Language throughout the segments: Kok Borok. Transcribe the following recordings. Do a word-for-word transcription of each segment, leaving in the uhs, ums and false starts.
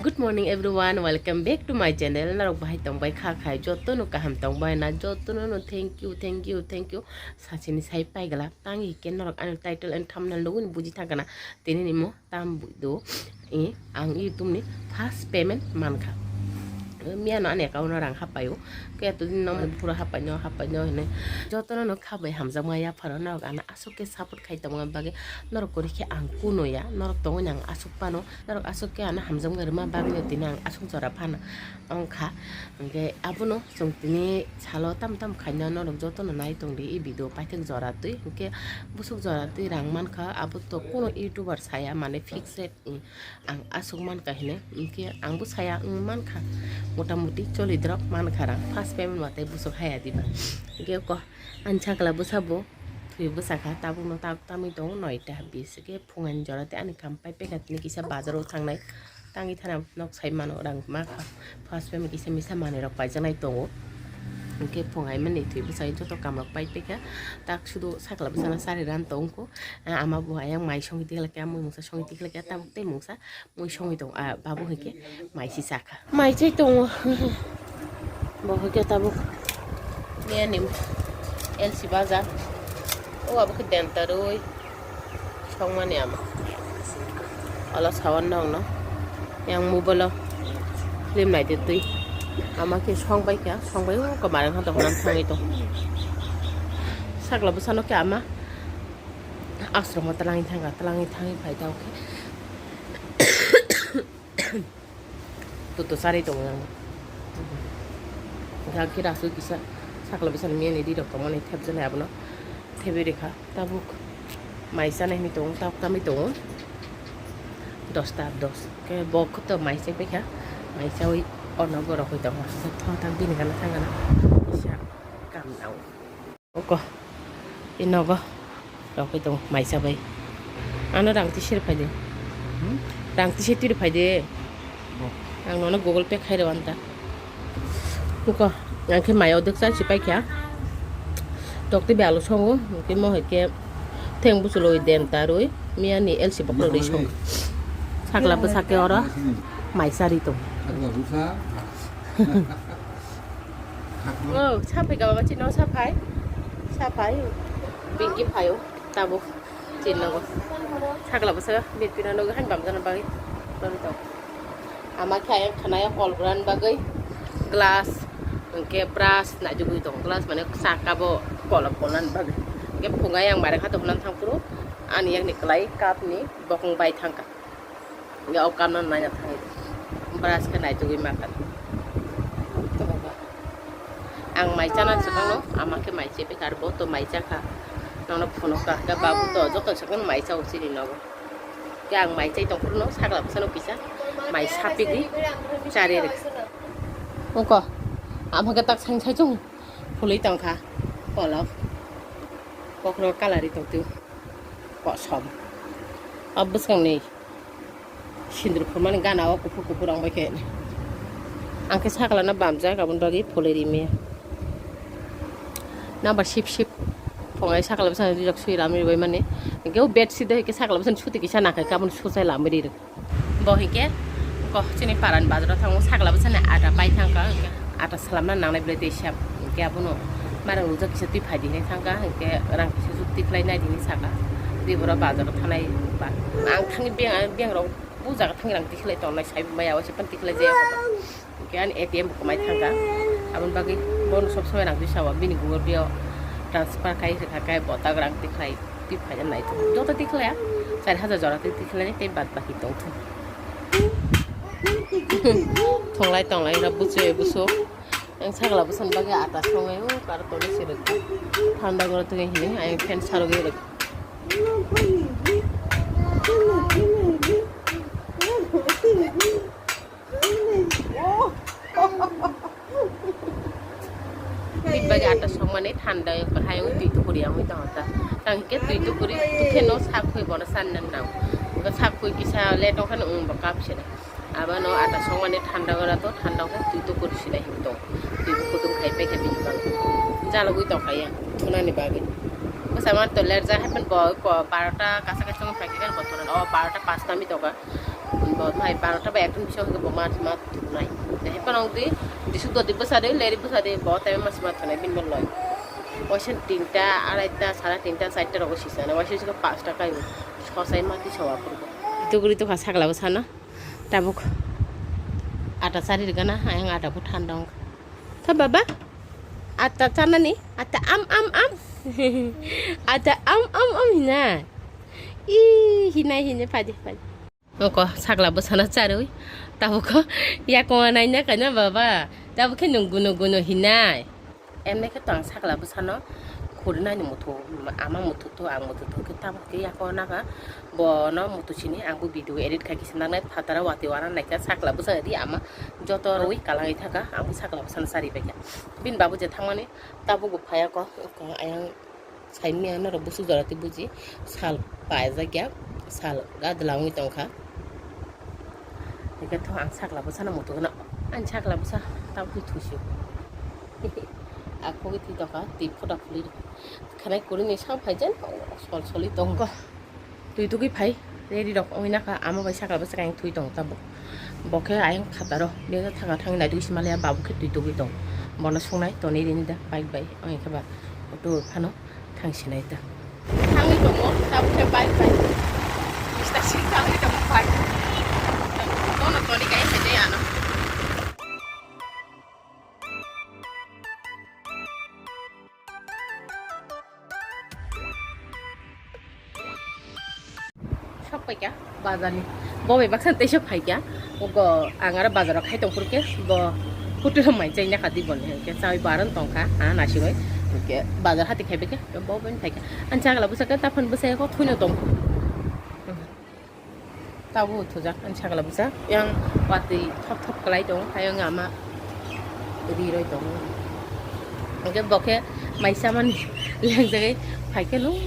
Good morning everyone, welcome back to my channel. Norok bahai tongbai kha khai, joto no kaham tongbai na, joto no no thank you, thank you, thank you. Sachini sai paigala, tangi ke norok ani title and thumbnail logo ni buji thangkana, tini ni mo tam do, eh, ang YouTube ni first payment mankha. Miya no ani account no rang hapai o, ke to din no pura hapai no, hapai no hene. Joto no no khabai hamjakma yapharo norok ano aswk khe support khai tongma bagwi norok kwrwi khe ang kuno ya, norok tongwi ang aswk phano, norok aswk khe ano hamjakma rwma bagwi no tini ang aswk jora phano wngkha. Hwnkhe abono chwng tini salo tam tam khaina norok jotono nai tongdi, e video paithak jora twi, hwnkhe bwswk jora twi rang mankha, abo to kuno YouTuber saya, mane fixed rate, ang aswk mankha hine, hwnkhe angbo saya wng mankha, motamuti choli drop mankha rang, first payment watwi bwswk haya diba. Hwnkhe ko ani sakla bwsabo thwi bwsakha, tabukno tabuk tamwi tongo noita bis, hwnkhe phunani jora tei ani kam pai paikha tini kisa bazaro thangnai, tangwi thana nok sai mano rang makha, first payment kisa misa manwi rok paijaknai tongo, hwnkhe phung hai mani thwi bwsai joto kam rok pai paikha, tak sudo sakla bwsano chari ran tongkho, ama bo ayang mai songwi tikhlakhe, amui mungsa songwi tikhlakhe, tabuk tei mungsa mui songwi tongo, ah, babu hwnkhe mai si sakha. Mai chai tongo. Bo hwnkhe tabuk miyani L C bazar. O abo khe dentarwi songmani ama. Olo sawan nokno. Yang mobile o film naidi twi. Ama khe songbai kha, songbai o kwmarang kha tongmani thangwi tong. Sakla bwsano khe ama ashromo twlangwi thangkha, twlangwi thangwi phai ta o khe. Toto chari tongo ang. Hwnkhe ang khe rasui kisa sakla bwsani miyani rirok tongmani thepjaknai abono thebwi rikha. Tabuk mai chanai hinwi tongo, tabuk tamwi tongo. Dosta dos. Khe bo khuto mai chai paikha. Mai chaui ono borok hoi tongo. Thang thang bini gana thang gana. Kisa kam nao. Oko, i nogo rokoi tongo maisa bai. Ano rang tisir phaidi. Hmm? Rang tisir tiri phaidi. Bo. Ang nono Google Pay khairo anta. Oko, ang khe maya odek cha si paikha. Tokti be alu songo, hwnkhe mo hai khe theng buchuloi den taroi, miyani L C bokhorok rwi songo. Sakla bwsake oro maisa ri tongo. Sakla bwsa. Oh, saphai ka baba chino saphai. Saphai. Pinky phaio. Tabuk. Chino. Sakla bwsa bit pina nogo han bam jana bagwi. Lori to. Ama khe ayang khana ya kol gran bagwi. Glass. Hwnkhe brush naijugwi tong. Glass mane saka bo kol kolan bagwi. Hwnkhe phungai ang mare kha to hunan thang phuru. Ani yakni kwlai cup ni bokong bai thangkha. Hwnkhe o kamno naina thangwi brush khe naitugwi mankha. Ang mai chana swkangno, ama khe mai chebekha, bo to mai chakha. Nono phunukha, hwnkhe babu to joto swkang mai chao chini nogo. Hwnkhe ang mai chai tongphuru no sakla bwsano kisa mai sapigwi chari rwkha. Oko, ama khe tak sain sai chong phulwi tongkha. Kolok, kokrok kalari tongtwi kosom. O bwskangni sindur phurmani gana o kuphur kuphur wng bai khe. Ang khe sakla no bamjak aboni bagwi phulwi rimaya. Number sip sip phungai sakla bwsano rijak sui ram ribai mani. Hwnkhe o bed sheet hai khe sakla bwsano suti kisa nakhai khe aboni suchai lamwi rirwk. Bo hwnkhe ko chini parani bazaro thango sakla bwsani ata pai thangkha. Ata salamna nangnai belai tei sep. Hwnkhe abono marang rwjak kisa twi phaidi hinwi thangkha, hwnkhe rang kisa jukti khlai naidi hinwi sakha. Twi borok bazaro thanai ba. Ang thangwi beng, beng rok o jaga thangwi rang tikhlai tongnai sai maya o se pan tikhlai jaya. Hwnkhe ani A T M bo kwmai thangkha. Aboni bagwi bono sob somoi rang twi sao, bini Google Pay o transfer khai rwkha khe bo tak rang tikhlai twi phaina naithok. Joto tikhlaiya, char hajar jora twi tikhlai tei bad baki tongthok. Thonglai tonglai rok buchwi buchuk. Ang sakla bwsani bagwi ata songai o karton se rwkha. Thanda gora tongwi hini ayang fan sarogwi rwkha. Bit bagwi ata songmani thanda wngkha, hayung twi tukuri wngwi tongo ta. Tang hwnkhe twi tukuri khe no sak phui bono sanna nang. Sak phui kisa let wngkha no wng bo kap se. Abano ata songmani thanda gora to, thanda khe twi to kori sinai hinwi tong. Twi bo kutung khai paikha bini bagwi. Jalogwi tongkha yang thunani bagwi. Bwsa man to lerjak hai phano bo ko barota kasa kasa wng phaikha bo thunani. O barota pasta mi tongkha. Bo thai barota bai ekta bisingo hwnkhe bo ma ma thunai. Tei phano wngdi, disuk dodi bwsa de, leri bwsa de, bo tei ma ma thunai bini bo loi. Waisa tinta, araita, sara tinta, charta rogo sisana, waisa sika pasta kai bo. Sosai ma tisa wa phuru. Tuguri tukha sakla bwsano. Tabuk ata chari rwgana, ayang ata bo thanda wngkha. Tha baba, ata chanani, ata am am am. Ata am am am hina. Ih, hinai hinai, phadi phadi. Noko sakla bwsano charwi, tabuk yakungo naina kaina baba, tabuk khe nwng guno guno hinai. Emne khe to ang sakla bwsano khurinaini muthu, ama muthu to ang muthu to khe tabuk khe yakungo naka, bono muthu sini ang bo video edit khai kisa nangnai phataro watwi wana naikha sakla bwsa ri ama joto rwi kalangwi thaka ang bo sakla bwsano chari paikha. Bini babu je thangmani tabuk bo phaiya ko, ayang. Saimya norok busu jora tei buji sal paijak ya, sal gadla wngwi tongkha. Hingke tho ang sakla bwsano muthungna, ani sakla bwsa tabukhe thuisio. Akhogwi thwi tongkha, twi photo khwlwi rwkha. Khanai kwrwini sam phaijen sol solwi tongkha. Twi tugwi phai, ready rok wngwi nakha, ama bai sakla bwsa khe ang thwi tong tabuk. Bo khe ayang khataro, bini thanga thangwi naitugwi se maliya, babu khe twi tugwi tong. Bono sungnai tonwi rini da bike bai, wngkhe ba auto phano thang sinai ta. Thangwi tongo, tabuk khe bike bai. Bista sing thangwi tongo bike. Bono toni kaya se de ano. Sok paikha bazarni. Bo bai baksa tei sok phaikha. Ogo ang aro bazaro khai tong phuru khe bo hotel mai chai nakha di boni hwnkhe chawi baron tongkha ha nasigoi. Hwnkhe bazar hati khai bai khe bo bai phaikha. Ani chagla bwsa khe taphun bwsa khe thwino tong. Tabuk thujak ani sakla bwsa yang watwi thop thop kwlai tongo, ayang ama riroi tongo. Hwnkhe bo khe mai chamani lengjagwi phaikhe nung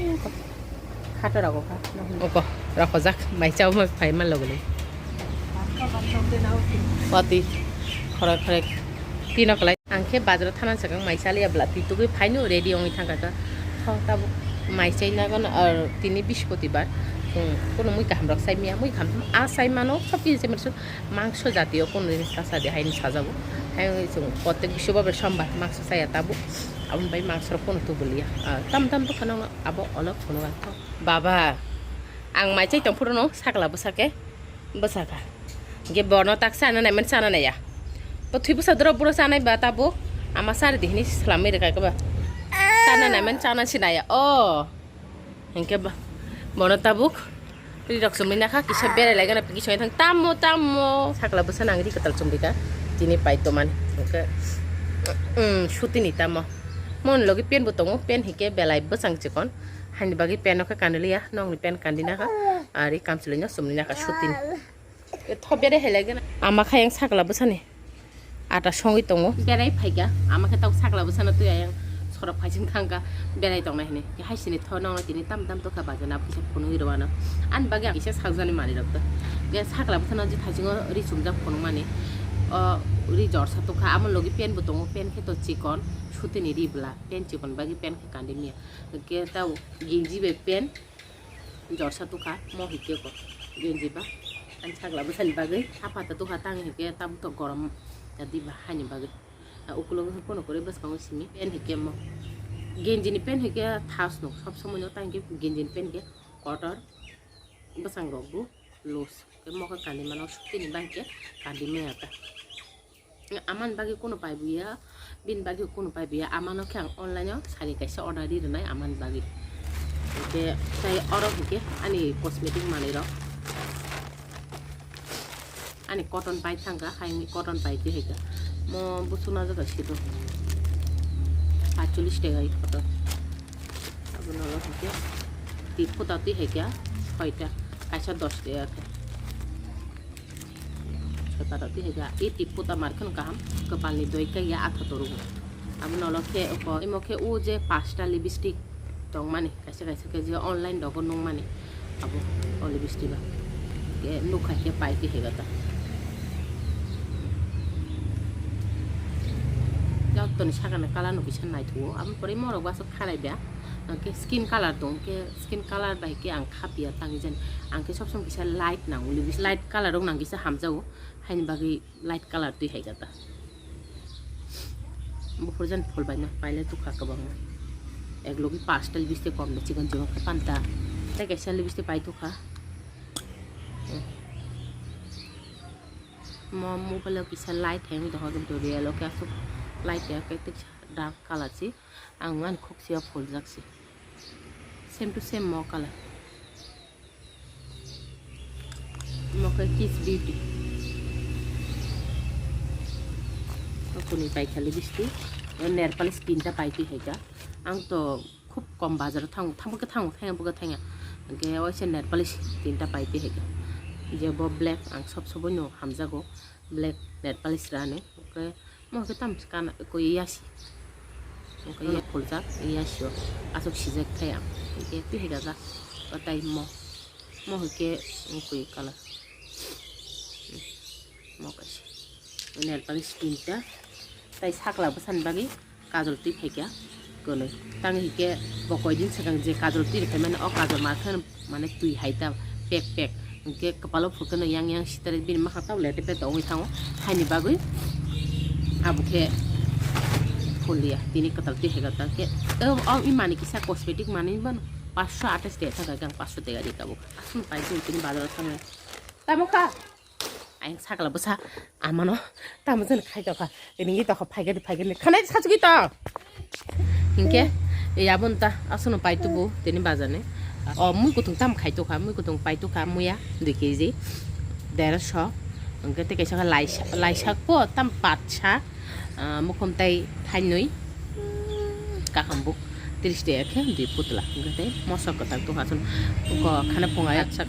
khato rokha. Oko rokojak mai chama phaima logoni. Watwi khorok khorok tino kwlai. Ang khe bazaro thana swkang mai chaliya bwla twi tugwi phaino ready wngwi thangkha kha. Tho tabuk mai chaina gano, ar tini Brihospatibar. Chwng kuno mui kaham rok sai maya, mui kaham a sai mano, sob kisi se mangso jatiyo kuno jinis ta sa di haino sajago. Hai wngwi chwng protek biswar sombar mangso chaya tabuk. Aboni bai mangso rok kuno tubuliya. Ah, tam tam bwkhano abo olok phunukha. Baba, ang mai chai tong phuru no sakla bwsa khe. Bwsakha. Hingke bono tak chana naimani chana naiya. Bo thwi bwsa doro buro chanai ba tabuk. Ama sari di hini swlamwi rwkha khe ba. Chana naimani chana sinaya. O. Hingke ba. Bono tabuk. Ri rok chumui nakha kisa berai laigana piki songwi thang. Tamo, tamo. Sakla bwsa nang ri kwtal chumrika. Tini pai tomani. Hingke. Mm, sutini tamo. Mon logi pen bo tongo. Pen hingke belai bwsang chikon. Haini bagwi pen no khe kandiliya. Nokni pen kandi nakha. Ari kamchwlwi no chumui nakha sutini. Tho bere helai gana. Ama kha yang sakla bwsani. Ata songwi tongo. Berai phaikha. Ama khe tok sakla bwsano twi ayang sorok phaising thangkha. Berai tongnai hini. Hai sini tho nongna tini tam tam tokha bajana pisa phunugwi rwano. Ani bagwi ang kisa sakjani manwi rok ta. Ge sakla bwsano je thaisingo ri chumjak phunukmani. O ri jorsa tokha. Amo logi pen bo tongo. Pen khe to chikon. Sutini ri bwla. Pen chikon bagwi pen khe kandi miya. Ge tao ginji bai pen. Jorsa tukha, mo hikhe ko genji ba. Ani sakla bwsani bagwi, ha pata tukha tang hikhe, tabuk to gorom ya diba haini bagwi. A ukulogo khe kono kore bwskango simi, pen hikhe mo. Genji ni pen hikhe thas no, sob somoi no tang hikhe genji ni pen hikhe kotor. Bwsang rok bo loose. Khe mo khe kandi mano, sutini bang khe kandi maya ta. Amani bagwi kuno paibuya, bini bagwi kuno paibuya, amano khe ang online o sari kaisa order ri rwnai amani bagwi. Hingke tei oro hingke ani cosmetic manwi rok, ani cotton pai thangkha, haini cotton pai twi haikha. Mo buchuk najak sito, paitolish taka i cotton. Abono hingke twi phuta twi haikha, soita, kaisa dos taka khe. Soita rok twi hai kha, e tip puta mar kheno kaham, kwpalni doi kaiya atha torugo. Abo nolo khe oko, imo khe o je pasta lipstick tongmani, kaisa kaisa khe je online rogo nukmani, abo o lipstick ba. Khe nukha khe pai twi hai kha ta. Jottoni sakani colour no kisa naithugo, abo pore morok baso khalai da. Hwnkhe skin color tong khe, skin color bai khe ang kha piya tangwi jani. Ang khe sob somoi kisa light nango, lips light color rok nang kisa hamjago, haini bagwi light color twi hai kha ta. Buphur jani phul bai no paile tukha kwbangma. Ek logi pasta lipstick kom da chikon chikon khe panta. Tei kaisa lipstick pai tukha. Mo mobile o kisa light hai wngwi tongkha, kintu real o khe aswk light ya khe dark color se. Ang ani khuk sia phuljak se. Same to same mo color. Mo khe Kiss Beauty. Kuni pai khali bisti. Nail polish tinta pai twi hai kha. Ang to khub kom bazar o thango, thango khe thango, thangya bo khe thangya. Hwnkhe waisa nail polish tinta pai twi hai kha. Je bo black ang sob sob no hamjago. Black nail polish rani. Hwnkhe mo khe tam kana koi yasi. Hwnkhe ya phuljak yasi o. Aswk sijak thai ang. Hwnkhe twi hai kha. Kotai mo. Mo hwnkhe koi color. Mo kaisa. Nail polish tinta. Tai sakla bwsani bagwi kajol twi phaikha kwnwi. Tang hikhe bo koidin swkang je kajol twi rwkhaimani, o kajol ma khe mane twi hai ta pek pek. Hwnkhe kwpalo phurkheno yang yang sitari bini mwkhang tabuk lete pet ongwi thango. Haini bagwi abo khe phulia. Tini kwtal twi hai kwtal khe. O, o, i mani kisa cosmetic mani bano paanch sho atais taka thang kha, ang paanch sho taka di tabuk. Aswk pai tini bazaro thangwi. Tamo kha? Ayang sakla bwsa amano tamo jani khai tokha. Tini ngi tokha phaigani phaigani khanai sachugi to. Hinkhe yabon ta asono pai tubu tini bazani. O mui kutung tam khai tokha, mui kutung pai tokha muya dui keji, derasho. Hinkhe tei kaisa khe laisa, laisak po tam patsa. Ah, mukhum tai thainwi, kakam buk tris taka khe dui putla, hwnkhe tei mosok kwtal tongkha chwng. Ko khana phungai sak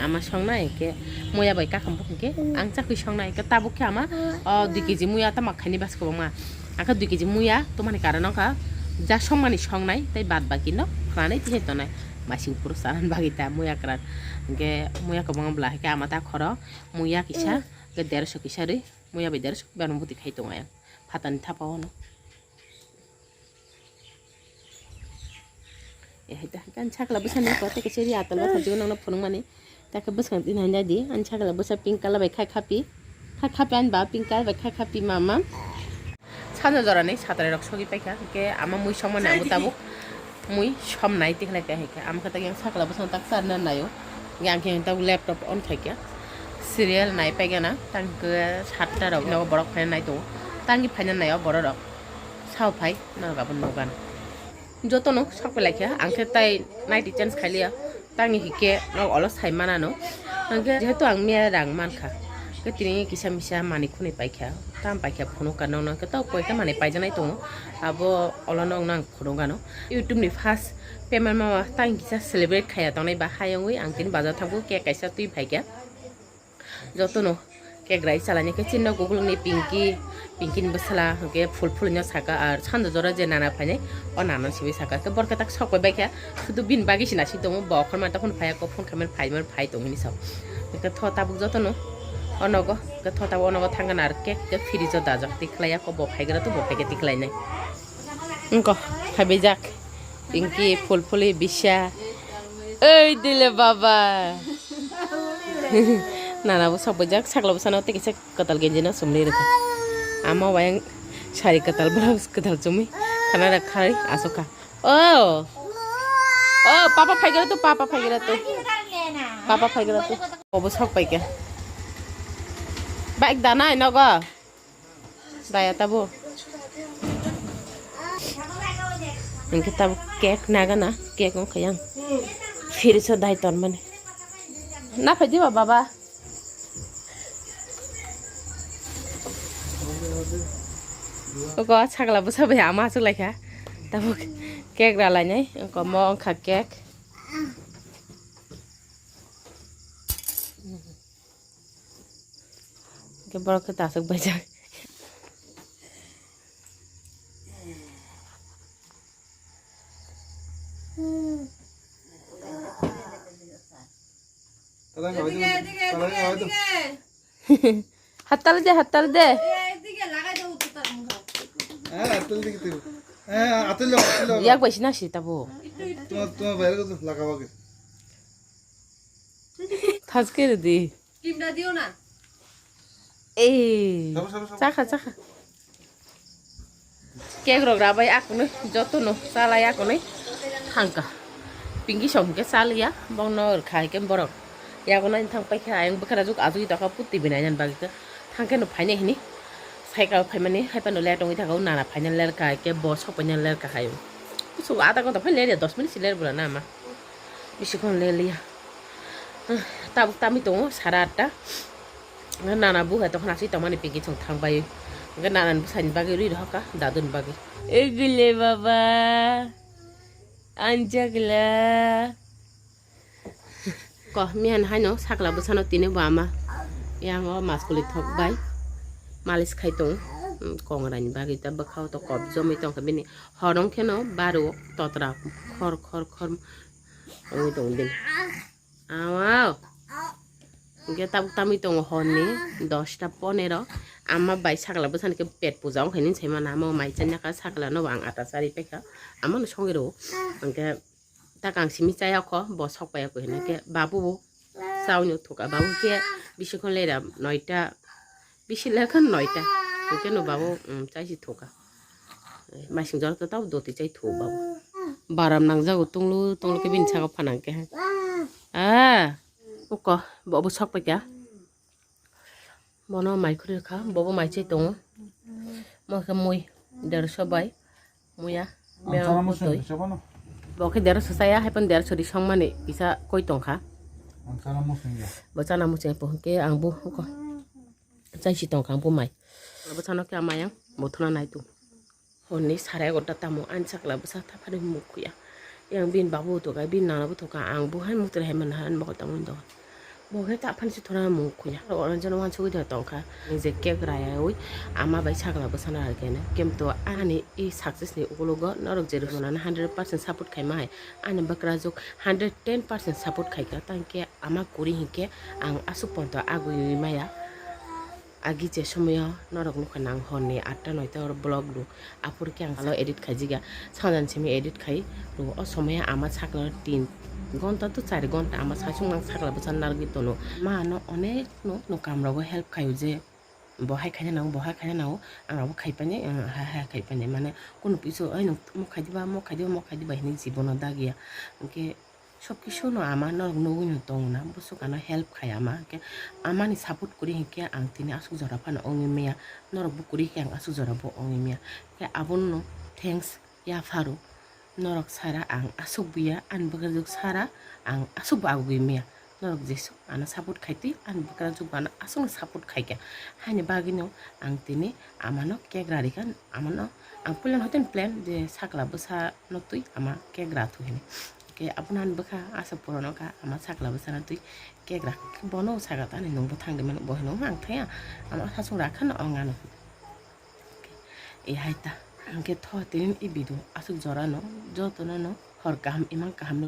ama songnai khe muya bai kakam buk hwnkhe ang chakwi songnai khe tabuk khe ama, o, dui keji muya tamo khaini bas kwbangma. Ang khe dui keji muya tomani karon wngkha ja songmani songnai tei bad baki no khwnanai tei tongnai. Masing phuru chanani bagwi ta muya kwran. Hwnkhe muya kwbangma bwla hai khe ama ta khoro muya kisa, hwnkhe derasho kisa rwi. Muya bai derasuk bano bwtwi khai tongo ayang phatani thapa o no. Eh, hai ta, hai ta, ani sakla bwsani ko tei kaisa ri atal o thajwk nangno phunukmani. Ta khe bwskang tini hai nai di, ani sakla bwsa pink color bai khai khapi. Khai khapi ani ba pink color bai khai khapi mama. Sanja jorani satrai rok sogwi paikha, hwnkhe ama mui songmani abo tabuk. Mui somnai tikhlai khe hai khe. Amo khe tak yang sakla bwsano tak charna naio. Yang khe tak laptop on khai khe. Serial nai paigana. Tang khe satta rok nogo borok phaina nai tongo. Tangni phaina naio borok rok. Sao phai norok abo nogana. Jotono sok pelai khe. Ang khe tai night change khai liya. Tangni hikhe nok olo sai manano. Hwnkhe jehetu ang miya rang mankha. Khe tini kisa misa manwi khwnwi paikha. Tam paikha phunukha nokno. Hwnkhe tok koi khe manwi paijaknai tongo. Abo olo nokno ang phunukgano. YouTube ni first payment mama tang kisa celebrate khaiya tongnai ba hayungwi ang tini bazar thangkhu cake kaisa twi phaikha. Jotono cake rai chalaini khe chinno Google ni Pinky, Pinky ni bwsala hwnkhe phul phul no saka ar sando jora je nana phainai o nana sibui saka khe borkhe tak sok bai baikha sudu bini bagwi se nasing tongo bo okhorma tokhono phaiya kok phone khaimani phaiman phai tongwi ni sao hwnkhe tho tabuk jotono o nogo hwnkhe tho tabuk o nogo thangkha na ar cake khe fridge o dajak tikhlaiya kok bo phaigra to bo phaikhe tikhlainai. Wngkha, khaibijak. Pinky, Phulphuli, Bisha. Oi, dile baba. Nana bo sok bujak, sakla bwsano tei kisa kwtal genji no chumli rwkha. Ama wayang sari kwtal, blouse kwtal chumwi, khana rok kharwi asukha. Oh. Oh, papa phaigra tu, papa phaigra tu. Papa phaigra tu. Obo sok paikha. Bike danai nogo. Daya tabo. Hwnkhe tabo cake nagana, cake wngkha yang. Phirisa dai tonmani. Na phai diba baba? Oko sakla bwsa bai ama aswk laikha. Tabo cake ralainai, oko mo wngkha cake. Hwnkhe borok khe ta aswk baijak. Hattal de, hattal de. Yak bai sina si tabo. Tuma, tuma bayar ko lagaba ke. Thaske redi. Kimda diyo na. Ei. Sabo, sabo, sabo. Chakha, chakha. Cake rok rabai akunui jotono chalai akunui thangka. Pinky song ke chaliya, bongno rwkha hai ke borok. Yago nai thang paikha, ayang bwkhara juk ajugui tokha putti binai nani bagwi khe. Thangkhe no phainai hini. Cycle phaimani hai phano late wngwi thangkha, o nana phaina lerka hai khe bo sok paina lerka hai. Kuchuk adha ghonta phai lerya, dos minute si ler bwla na ma. Bisi khon lerliya. Tabuk tamwi tongo sara atta. Nana buha tongkhana aswi tongmani Pinky chwng thangbai. Hwnkhe nanani bwsani bagwi rwi rohorkha, daduni bagwi. Egile baba. Anjakla. Ko mihan haino sakla bwsano tini bo ama. Yang o maskuli thok bai. Malis khai tong. Kongrani bagwi ta bwkhao to kop jomwi tongkha bini. Horong kheno baro totra khor khor khor. Ongwi tong bini. Awao. Hwnkhe tabuk tamwi tongo horni dosta ponero. Ama bai sakla bwsani khe pet puja wngkha hinwi saimano. Amo mai chanya kha, sakla no bo ang ata chari paikha. Amano songwi rwo. Hwnkhe tak ang simi chaya kho, bo sok paiya kho hinwi khe babu bo chawi no thuka. Babu khe bisi khon lera noita. Bisi lekha noita. Hwnkhe no babu, um, chaisi thuka. Masing jora to tabo doti chai thu babu. Baram nangjago tunglu tunglu khe bini saka phanang khe. Ah, uko, bo bo sok paikha. Bono mai khuri kha, bo bo mai chai tongo. Mo khe mui, derso bai, muya. Ang chana musung kisa bono. Bo khe derso chaya, hai phano derso ri songmani kisa koi tongkha. Ang chana musung ya. Bo chana musung po khe ang bo uko. Chai si tongkha ang bo mai. Bo chana khe amai ang bo thuna nai tu. Honni sare gorta tamo ani sakla bwsa taphani mukhuya. Yang bin babu thoka, bin nana bo thoka, ang bo hai mutre hai man han bo tamo do. Bo khe taphani si thona mukhuya. Oro jon wan sugui da tongkha. Ni je cake raya ui ama bai sakla bwsa na kene. Kem to ani i success ni ugulogo norok je rwna hundred percent support khai ma hai. Ani bakra jok hundred ten percent support khai ka tang khe ama kuri hinkhe ang asuk ponto agui maya. Agi je somoyo norok nukha nang horni atta noita oro vlog do. Aphuru khe ang salo edit khaijiga. Sanjani simi edit khai rwo. O somoyo ama sakla tin gonta to char gonta ama sasung mang sakla bwsa narwgwi tono. Ma ano onek no, no kam rogo help khaio je bo hai khaina nango, bo hai khaina nango, ang abo khai painai, ang hai hai khai painai. Mane kunu pisu, "Oi, nwng mo khai diba, mo khai diba, mo khai diba," hinwi jibono dagiya. Hwnkhe sob kisu no ama norok nugui no tongo na, bwswk ano help khai ama. Hwnkhe amani support kwrwi hinkhe ang tini aswk jora phano wngwi maya, norok bo kwrwi khe ang aswk jora bo wngwi maya. Hwnkhe abono thanks yapharo, norok sara ang aswk buya, ani bwkrajwk sara ang aswk bo agugwi maya. Norok jesuk ano support khai twi, ani bwkrajwk bo ano aswkno support khai kha. Haini bagwino ang tini amano cake rari kha, amano ang puila hoten plan je sakla bwsa no twi ama cake ra thu hini. Ke abono ani bwkha asa puron wngkha ama sakla bwsano twi cake ra kha. Bono saka ta ani nungbo thang de mani bo hino ang thaya ama sasung ra khano wng ano. E hai ta hwnkhe tho tini i video aswk jora no jotono no hor kaham imang kaham no.